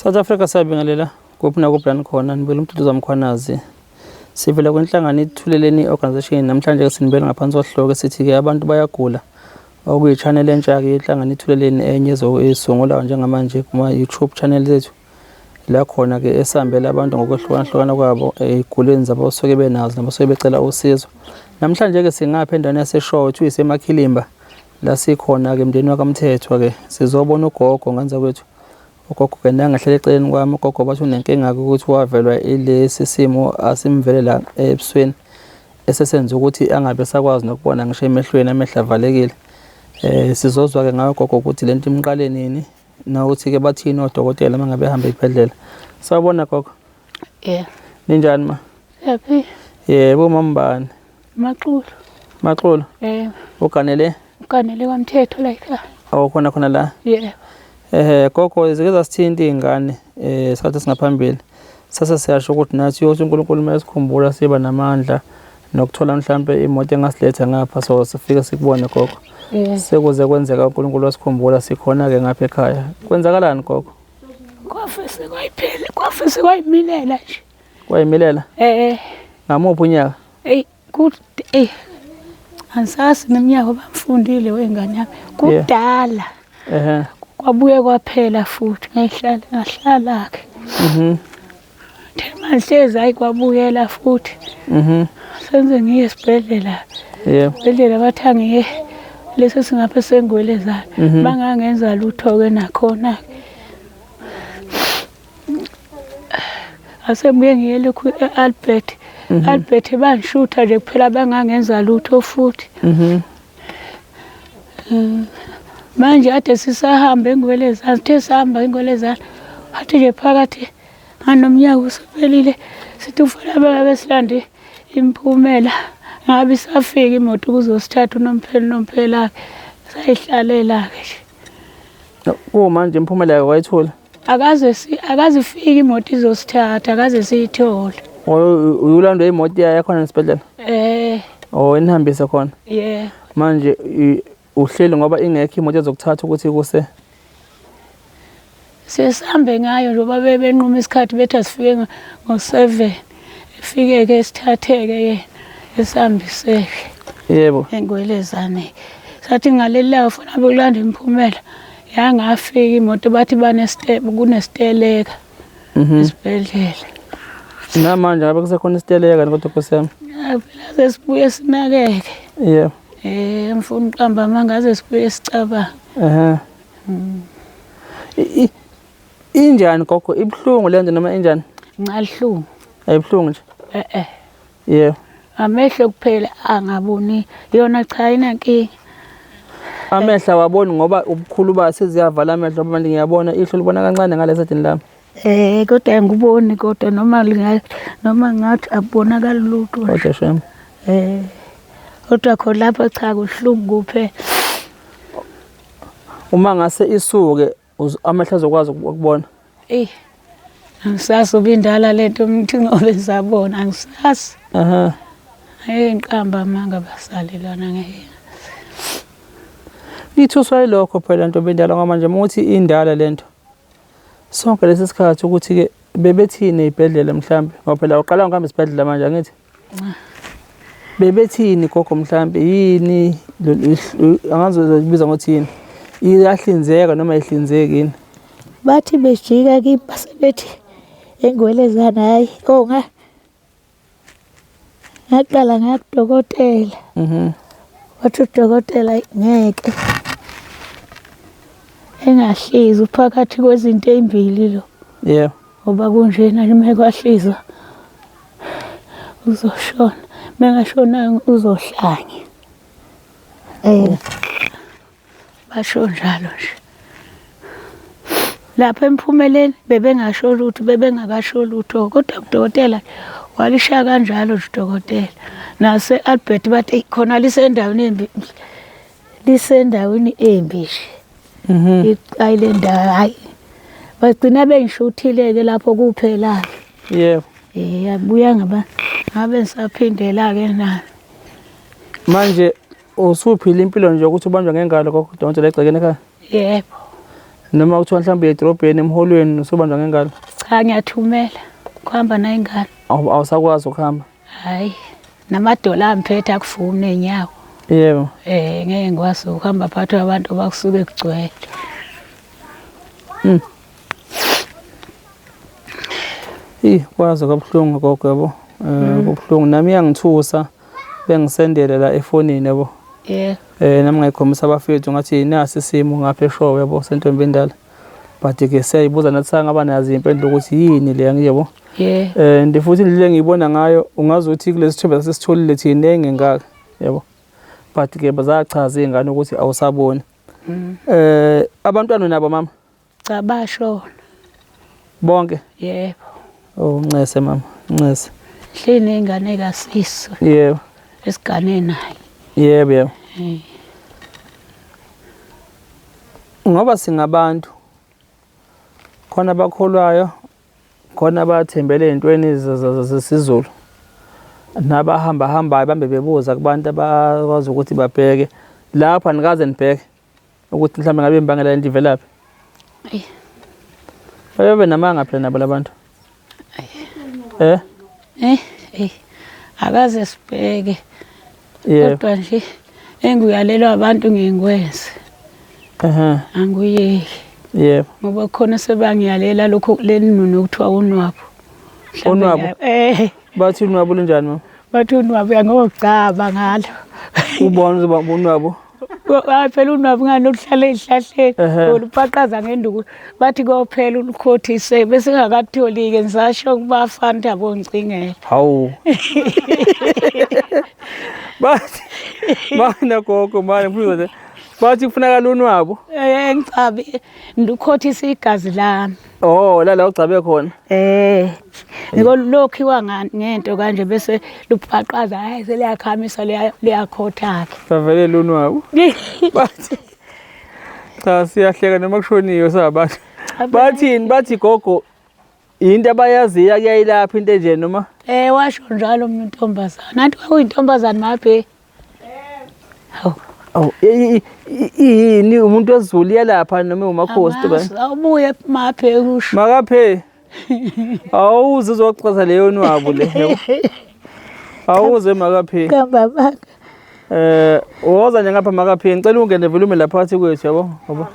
South Africa siyabingelela kuphi nakuphi la nikhona nibukela uMduduzi Mkhwanazi. Sivela kwinhlangano iThuleleni Organization namhlanje ke sinibela ngaphansi kohloko esithi ke abantu bayagula okuyi-channel entsha ke inhlangano iThuleleni enye esungulayo njengamanje kuma YouTube channel zethu la khona ke esihambela abantu ngokwehlukahlukana kwabo ey'gulweni zabo abasuke benazo nabasuke becela usizo. Namhlanje ke singapha endaweni yaseShowe kuthiwa iseMakhilimba la sikhona-ke emndenini wakaMthethwa-ke sizobona ugogo ngenza kwethu ugogo-ke nangahlala eceleni kwami ugogo bathi unenkinga-ke ukuthi wavelwa ilesi simo asimvele la ebusweni esesenza ukuthi angabe esakwazi nokubona ngisho emehlweni amehlo avalekile eh sizozwa-ke ngayo gogo ukuthi lento imqale nini nokuthi-ke bathini odokotela uma ngabe ehamba ey'bhedlela sawubona gogo. Yeah. Ninjani ma? Siyaphila. Yebo mambani. Maxulu. Maxulu. Eh. Uganele? Uganele kwaMthetho la ekhaya. Oh khona khona la. Yeah. Eh gogo zike zasithinta izingane eh sikhathi esingaphambili. Sase siyasho ukuthi nathi uyothi uNkulunkulu uma esikhumbula siba namandla nokuthola mhlampe imoto engasiletha ngapha so sifike sikubone gogo. Yeah. Sekuze kwenzeka uNkulunkulu wasikhumbula sikhona ke ngapha ekhaya. Kwenzakalani gogo? Kwafese kwayiphela, kwafese kwayimilela nje. Kwayimilela? Eh. Ngamuphi unyaka? Ey, ku ey. Angisazi neminyaka bamfundile wengane yami. Kudala. Ehhe. Kwabuye kwaphela futhi ngayihlala ngahlala ke. Mhm. Manje hayi kwabuyela futhi. Mhm. Senze ngiye esibhedlela. Yebo. Esibhedlela bathi angiye leso singapha sengwelezana. Mhm. Bangangenza lutho ke nakhona. Asebuye ngiye lokhu e-Albert. Albert bangishutha nje kuphela bangangenza lutho futhi. Mhm. Manje ade sisahamba engwelezana, sithe sihamba engwelezana. Athi nje phakathi nganomnyaka usuphelile sithi ufuna bebe silande imiphumela ngabe isafika imoto kuzosithatha unomphela unomphela sayihlalela-ke nje. Kumanje imiphumela yakho wayithola? Akaze si akaze ifike imoto izosithatha akaze siyithole. Uyolandwa imoto yayo khona esibhedlela? Eh. Oh inihambise khona? Yeah. Manje uhleli ngoba ingekho imoto ezokuthatha ukuthi kuse Sesihambe ngayo njengoba bebenquma isikhathi bethi asifike ngo-7 ifike-ke sithatheke yena esihambiseke. Yebo. Engwelezane. Sathi ngaleli langa funa bekulanda imiphumela yangafika imoto bathi banestep kunesiteleka esibhedlela. Namanje ngabe kusekhona isiteleka kodwa Nkosi yami. Phela sesibuye sinakeke. Yebo. Eh ngifuna uqamba amanga aze sibuye sicabanga. Ehhe. Injani gogo ibuhlungu lento noma injani? Ncaluhlungu. Ayibuhlungu nje. Eh eh. Yebo. Amehlo kuphela angaboni yona cha inankinga. Amehlo awaboni ngoba ubukhulu bayo seziyavala amehlo manje ngiyabona ihlo libona kancane ngalesi edini lami. Eh kodwa angiboni kodwa noma linga noma ngathi akubonakali lutho. Kodwa shem. Eh kodwa khona lapho cha kuhlungu kuphela. Uma ngase isuke amehlo azokwazi ukubona. Ey angisazi ubindala lento umuntu ngobe ngisabona angisazi. Aha. Hey ngiqamba amanga basalelana ngeke. Ithuswa yilokho phela ntombi endala ngoba manje uma uthi indala lento. Sonke lesi sikhathi ukuthi ke bebethini ezibhedlela mhlambe ngoba phela uqala ngihamba esibhedlela manje angithi. Bebethini gogo mhlambe yini angazi uzoyibiza ngokuthi yini. Iyahlinzeka noma ayihlinzeki yini? Bathi bejika kimi basebethi engwelezana hayi oh nga ngaqala ngaya kudokotela. Mhm. Wathi udokotela ngeke engahlizi uphakathi kwezinto ezimbili lo. Yebo. Ngoba kunjena noma kwahlizwa uzoshona mengashonanga uzohlanya. Eh basho njalo nje. Lapha emphumeleni bebengasho lutho bebengakasho lutho kodwa udokotela walishaya kanjalo nje udokotela. Nase Albert bathi khona lisendaweni embi lisendaweni embi nje. Mhm. Iqayi le ndawo hayi. Bagcina bengishuthile-ke lapho kuphela-ke. Yebo. Eh yabuya ngaba ngabe ngisaphindela-ke na. Manje usuphila impilo nje ukuthi ubanjwa ngengalo gogo udonse la egcekeni ekhaya? Yebo. Noma kuthiwa mhlawumbe edrobheni emholweni usubanjwa ngengalo? Cha ngiyathumela. Kuhamba nayo ingane. Awusakwazi ukuhamba? Hayi. Namadola amphethe akufuni nenyawo. Yebo. Eh ngeke ngikwazi ukuhamba phakathi kwabantu bakusuke kugcwele. Ih kwaze kwabuhlungu gogo yabo. Eh kubuhlungu nami iyangithusa bengisendele la efonini yabo. Yebo. Eh nami ngayikhombisa abafethu ngathi nasi isimo ngapha eshowe yabo sentombi endala. But ke siyayibuza nathi sangaba nazo impendulo ukuthi yini le yabo. Yebo. Eh ndi futhi indlela engiyibona ngayo ungazi ukuthi kulesi thombe sesitholile thina engengaka yabo. But ke bazachaza izingane ukuthi awusaboni. Eh abantwana nabo mama Cha bashona. bonke. Yebo. Oh ncese mama, ncese. Hleli nengane kasisi Yebo. esigane naye. Yebo yebo. Eh. Ngoba singabantu khona abakholwayo khona abathembele ey'ntweni zesiZulu nabahamba hambayo bambe bebuza kubantu abakwazi ukuthi babheke lapho anikaze nibheke ukuthi mhlawumbe ngabe imbangela lento ivelaphi. Ayi. Bayobe namanga phela nabo labantu. Eh? Eh, eh. Akaze sibheke. Yebo. Kodwa nje engiyalelwa abantu ngiyengikwenze. Ehhe. Angiyeki. Yebo. Ngoba khona sebangiyalela lokho lenunu okuthiwa unwabu. Mhlawumbe Unwabu? Eh, Bathi unwabu lunjani mama? bathi unwabu uyangogcaba ngalo. Ubona uzoba unwabu. Hayi phela unwabu ngani oluhlala ey'hlahleni Ehhe. olupaqaza ngenduku bathi kophela ulukhothise bese ngakatholi-ke ngisasho kubafana ukuthi abongicingela. Hawu. Bathi mana gogo mana ngifuna nje. Bathi kufunakala unwabu. Eh ngicabe ndikhothisa igazi lami. Oh la la ugcabe khona. Eh. Ngiko lokhiwa ngento kanje bese lupaqaza hayi seliyakhamisa liyakhotha ke. Savele lunwabu. Bathi cha siyahleka noma kushoniwe sabantu. Bathini bathi gogo into abayaziyo kuyayilapha into enje noma Eh washo njalo umuntu intombazana. Nanti kwakuyintombazana mabhe. Hawu. Awu yini umuntu wesiZulu iyalapha noma umakhosi Amazi, Awubuye mabhe kusho. Makaphe. Awuze uzochaza leyo nwabu le. yabo. Awuze makaphe. Kamba baka. Eh woza nje ngapha makaphe ngicela ungene vele ume lapha phakathi kwethu yabo ngoba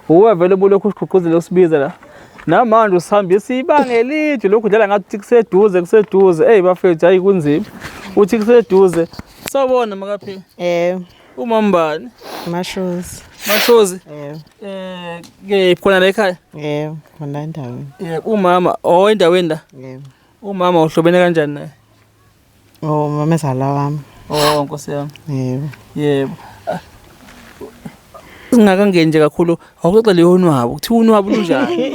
uwe vele ubulokhu usigqugquzela usibiza la. Namanje usihambisa ibanga elide lokhu udlala ngathi kuseduze kuseduze. Ey bafethu hayi kunzima. Uthi kuseduze. Sawubona makaphe. Eh, Umambani. Mashozi. Mashozi. Eh, Eh ke khona la ekhaya. eh, khona endaweni. Yebo umama oh endaweni la. Yebo. Umama uhlobene kanjani naye? Oh, mamezala wami. Oh Nkosi yami. Yebo. Yebo. Singakangeni nje kakhulu awuxoxe leyo unwabu. Kuthiwa unwabu lunjani?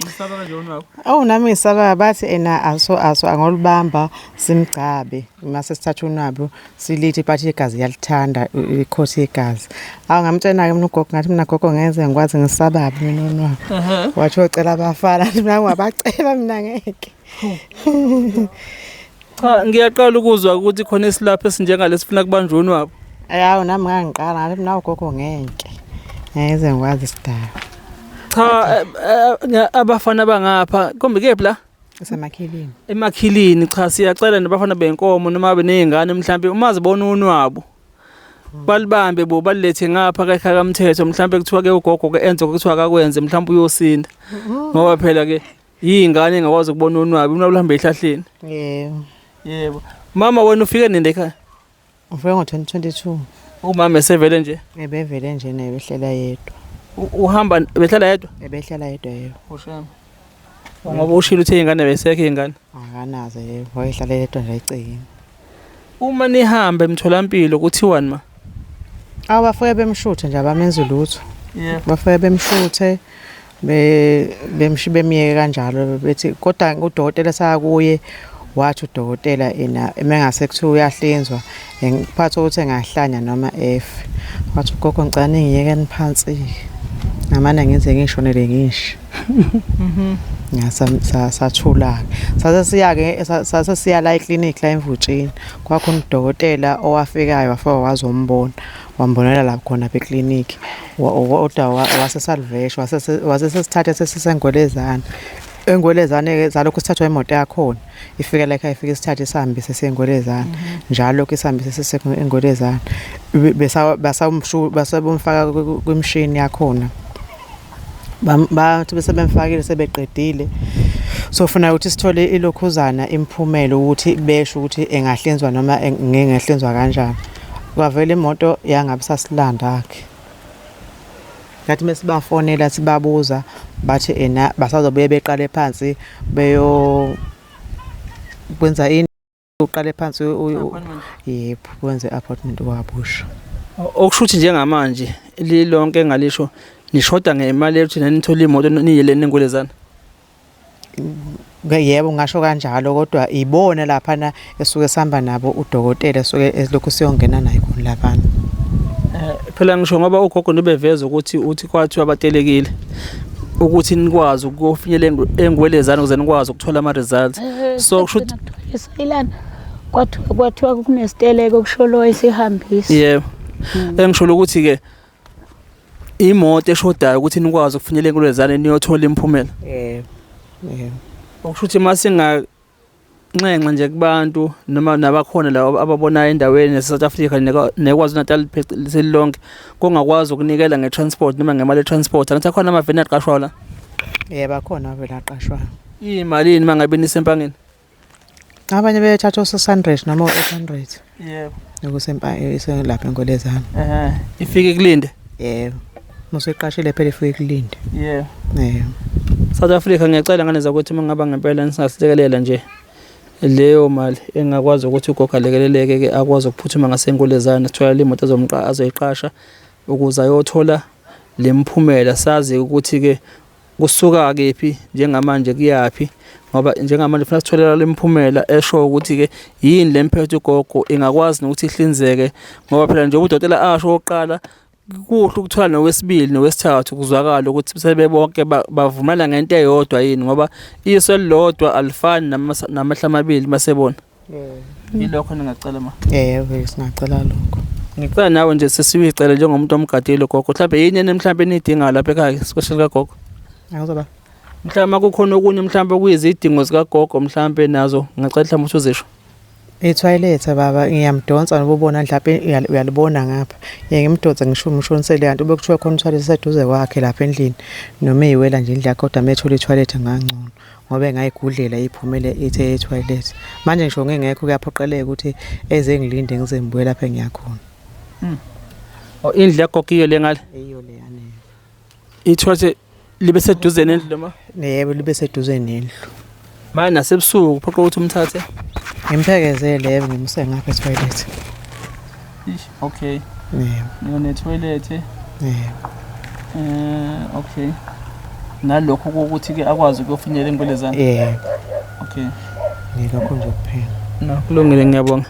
Ngisaba kanje unwabu. Awu nami ngisaba bathi ena aso aso angolubamba simgcabe mase sithatha unwabu silithi bathi igazi yalithanda ikhothi igazi. Awu ngamtshena ke mina ugogo ngathi mina gogo ngeze ngikwazi ngisababi mina unwabu. Wathi ucela abafana mina ngabacela mina ngeke. Cha ngiyaqala ukuzwa ukuthi khona isilapho esinjengalesi sifuna kubanjwe unwabu. Awu nami ngangiqala ngathi mina ugogo ngeke. Ngeze ngikwazi sidaba. Cha abafana bangapha kombe kephi la? Semakhilini. Emakhilini cha siyacela nabafana benkomo noma benezingane mhlambe uma zibona unwabu balibambe bo balilethe ngapha ekhaya kamthetho mhlambe kuthiwa ke ugogo ke enze kuthiwa akakwenze mhlambe uyosinda ngoba phela ke yingane engakwazi ukubona unwabu unwabu luhambe ehlahleni. Yebo. Yebo. Mama wena ufike nini ekhaya? Ufike ngo-2022. Umama esevele nje Ebevele nje naye behlela yedwa. Uhamba behlala yedwa? Ebehlala yedwa yebo. Ushame. Ngoba ushilo uthe ingane besekho ingane. Akanazo yebo, wayehlala yedwa nje ecikini. Uma nihamba emtholampilo kuthiwani ma? Awu bafike bemshuthe nje abamenzi lutho. Yebo. Bafike bemshuthe be bemshi bemiyeke kanjalo bethi kodwa udokotela sakuye wathi udokotela ena emengase kuthiwa uyahlinzwa ngiphatha ukuthi engahlanya noma efe. Wathi ugogo ngicela ningiyekeni phansi. Ngamane ngize ngishonele ngisho. Sathula-ke sase siya-ke sase siya la eklinikhi la eMvutshini kwakhona udokotela owafikayo wafika wazombona. Wambonela lapho khona apha ekliniki. Kodwa wasesalvesh wasesesithatha sesisengwelezane. Engwelezane-ke zalokhu sithathwa imoto yakhona. Ifike la ekhaya ifike isithathe isihambise siyengwelezane. Njalo lokhu isihambise sisengwelezane. Basabumfaka kwimishini yakhona. Bathi bese bemfakile sebeqedile. So funa ukuthi sithole ilokhuzana imiphumela ukuthi besho ukuthi engahlinzwa noma ngengehlinzwa kanjani. Kwavela imoto yangabe sasilanda-ke. Ngathi mesibafonela sibabuza bathi ena basazobuye beqale phansi beyo kwenza ini uqale phansi yebo wenze appointment kwabusha. Okusho ukuthi njengamanje lilonke engalisho nishoda ngemali yokuthi nanithole imoto niyele nengwelezana. Yebo ngasho kanjalo kodwa ibona laphana esuke sihamba nabo udokotela esuke elokhu siyongena naye khona laphana. Phela ngisho ngoba ugogo nibeveza ukuthi uthi kwathiwa abatelekile ukuthi nikwazi ukuyofinyelela engwelezana ukuze nikwazi ukuthola ama-results. So kusho ukuthi Ilana kwathiwa kunesiteleko kusho lo esihambisa. Yebo. Engisho ukuthi ke imoto eshodayo ukuthi nikwazi ukufinyelela engwelezane niyothola imiphumela. Yebo. Yebo. Okusho ukuthi uma singanxenxa nje kubantu noma nabakhona laba ababonayo endaweni yase-South Africa neKwaZulu-Natal selilonke kongakwazi ukunikela nge-transport noma ngemali ye-transport angithi akhona amaveni aqashwayo la. Yebo akhona avele aqashwayo. Iyimalini uma ngabe nisempangeni? Abanye bethatha o-600 noma o-800. Yebo. Ukusempa lapha enkolezana. Ifike kulinde. Yebo. Musuyiqashile phela ifike kulinde. Yebo. Yebo. South Africa ngiyacela ngane zakwethu uma ngaba ngempela nisingasilekelela nje leyo mali engakwazi ukuthi ugogo alekeleleke ke akwazi ukuphuthuma ngasenkulezane sithola le moto azomqa azoyiqasha ukuze ayothola lemphumela sazi ukuthi ke kusuka kephi njengamanje kuyaphi ngoba njengamanje funa sitholela lemphumela esho ukuthi ke yini lemphethe ugogo ingakwazi nokuthi ihlinzeke ngoba phela njengoba udokotela asho oqala kuhle ukuthola nowesibili nowesithathu kuzwakala ukuthi sebebonke bavumelana ngento eyodwa yini ngoba iso elilodwa alifani namehlo amabili masebona. Yilokho ningacela ma. Yebo singacela lokho. Ngicela nawe nje sesiyicela njengomuntu omgadile gogo mhlawumbe yini ene mhlawumbe enidingayo lapha ekhaya especially kagogo. Awuzoba. Mhlawumbe kukhona okunye mhlawumbe okuyizidingo zikagogo mhlawumbe nazo ngicela mhlawumbe ukuthi uzisho. I-toilet baba ngiyamdonsa ngoba ubona mhlawumbe uyalibona ngapha. Ngiye ngimdonse ngisho umshonisele kanti ube kuthiwa khona i-toilet iseduze kwakhe lapha endlini noma eyiwela nje indlu yakhe kodwa methole i-toilet ngangcono ngoba engayigudlela iphumele ithe e-toilet. Manje ngisho ngingekho kuyaphoqeleka ukuthi eze ngilinde ngize ngibuye lapha engiyakhona. Oh indlu yagogo iyo le ngale. Eyiyo leyana. I-toilet libe seduze nendlu noma? Yebo libe seduze nendlu. Manje nasebusuku kuphoqa ukuthi umthathe. Ngimphekezele yebo ngimuse ngapha e-toilet. Ish okay. Yebo. Niyo ne-toilet. Yebo. Okay. Nalokho kokuthi ke akwazi ukuyofinyelela engwelezane. Yebo. Okay. Ngilokho nje kuphela. No, kulungile ngiyabonga.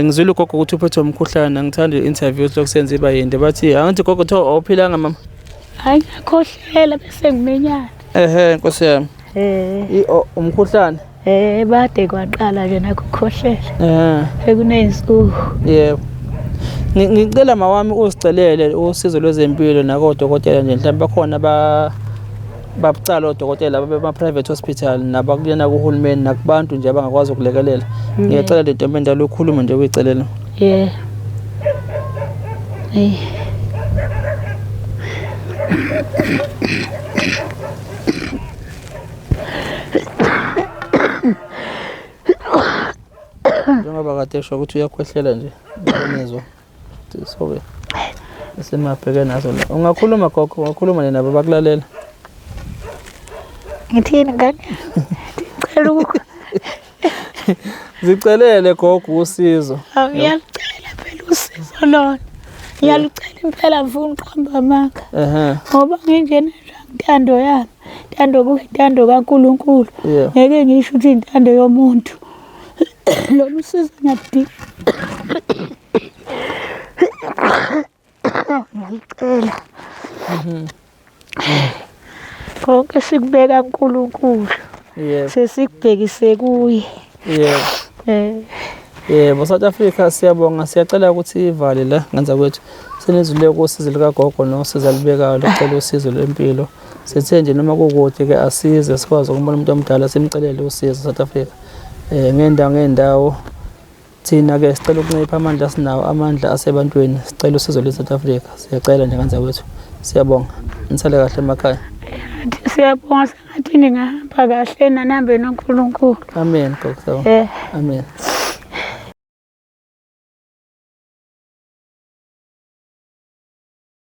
Ngizwile ugogo ukuthi uphethwe umkhuhlane angithandi i-interview lokhu iba yinde bathi angithi gogo kuthiwa awuphilanga mama. Hayi ngiyakhohlela bese ngimenyana. Ehhe nkosi yami. Umkhuhlane. Bade kwaqala ke nakho ukukhohlela. Sekuney'nsuku. Yebo. Ngicela mawami usicelele usizo lwezempilo nakodokotela nje mhlawumbe bakhona ba babucala odokotela bama-private hospital nabakuyena kuhulumeni nakubantu nje abangakwazi ukulekelela. Ngiyacela le ntombi endala ukhulume nje uyicelela. Yeah. Hey. Njengoba kade esho ukuthi uyakhwehlela nje ngiyezwa. So esimabheke nazo la. Ungakhuluma gogo, ungakhuluma nje nabo bakulalela. Ngithini ngane? Ngicela ukukho. Zicelele gogo usizo. Ngiyalucela phela usizo lona. Ngiyalucela impela ngifuna uqamba amanga. Ehhe. Ngoba nginjena nje intando yami. Intando kuyintando kaNkuluNkulu. Yeah. Ngeke ngisho ukuthi intando yomuntu. Lolu sizo ngiyaludinga. Ngiyalucela. Konke sikubeka kuNkulunkulu. Yebo. Sesikubhekise kuye. Yebo. Eh. Yebo, South Africa siyabonga, siyacela ukuthi ivale la ngenza kwethu. Senizwile kusizo likagogo nosizo alibekayo lokucela usizo lwempilo. Sithe nje noma kukude ke asize sikwazi ukumbona umuntu omdala simcelele usizo South Africa. Eh ngendawo ngendawo thina ke sicela ukuncipha amandla sinawo amandla asebantwini sicela usizo lwe South Africa. Siyacela nje ngenza kwethu. Siyabonga. Nisale kahle emakhaya. Siyabonga sengathi ningahamba kahle nanihambe noNkulunkulu. Amen gogo. Eh. Amen.